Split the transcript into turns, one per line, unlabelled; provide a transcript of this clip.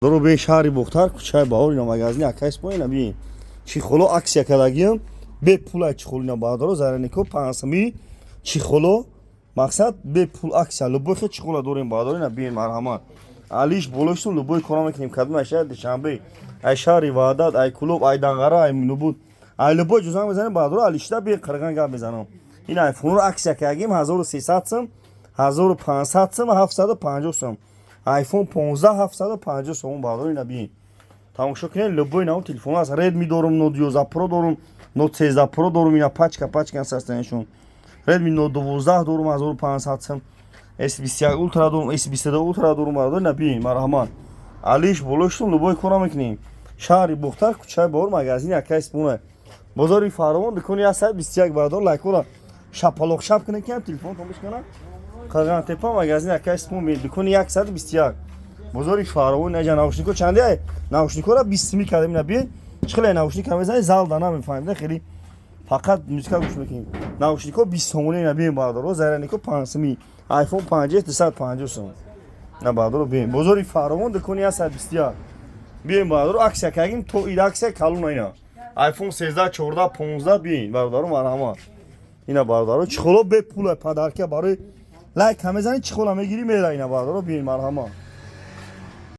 Дору бе шаҳри Бохтар, кӯчаи Баҳор, ина магазини акай Исмоил. Ина бин, чехоло акция кардагиам, бепул чехол. Ина, бародаро, заряднико 5 сами, чехоло мақсад бепул акция. Любой хел чехола дорем, бародаро, ина бин, марҳамат. Алиш болоштун, любой кора мекунем. Кадом ай шаҳри Душанбе, ай шаҳри Ваҳдат, ай Кулоб, ай Данғара, ай Нубуд, ай любой ҷо занг мезанем, бародаро, алишта бин, қирған гап мезанам. Ин айфонро акция кардагим: 1300 сум, 1500 сум, 750 сум. Айфон 15 750 сом, бародаро, ина бин, тамошо кунед. Любой навъ телефон аст: Redmi дорум, Note 11 Pro дорум, Note 13 Pro дорум, ина пачка пачка состояниешон. Redmi Note 12 дорум, 1500 сум. S21 Ultra дорум, S22 Ultra дорум, бародаро, ина бин, марҳамат. Алиш болоштун, любой кора мекунем. Шаҳри Бохтар, кӯчаи Баҳор, магазини акай Исмоил, бозори Фаровон, дукони 121. Бародаро, лайкора шапалоқ шап кунед, ки ҳам телефонтон бишканад. Қирғантепа, магазини акай Исмоил, дукони 121, бозори Фаровон. Наҷа наушнико чанде? Ай наушникора 20 сими кардем. Ина бин, чӣ хеле наушника мезанӣ, зал да намефаҳмида, хеле фақат музика гӯш мекунем. Наушнико 20 сомони, ина бин, бародаро. Заряднико 5 сими, айфон 5 250 сом. На, бародаро, бин, бозори Фаровон, дукони 121, биёем, бародаро, акция кардем то ид, акция калона. Ина айфон 13, 14, 15, биёин, бародаро, марҳамат. Ина, бародаро, чехоло бепула, подарка барои лайк мезанӣ, чехола мегирӣ, мера. Ина, бародаро, биёин, марҳамат.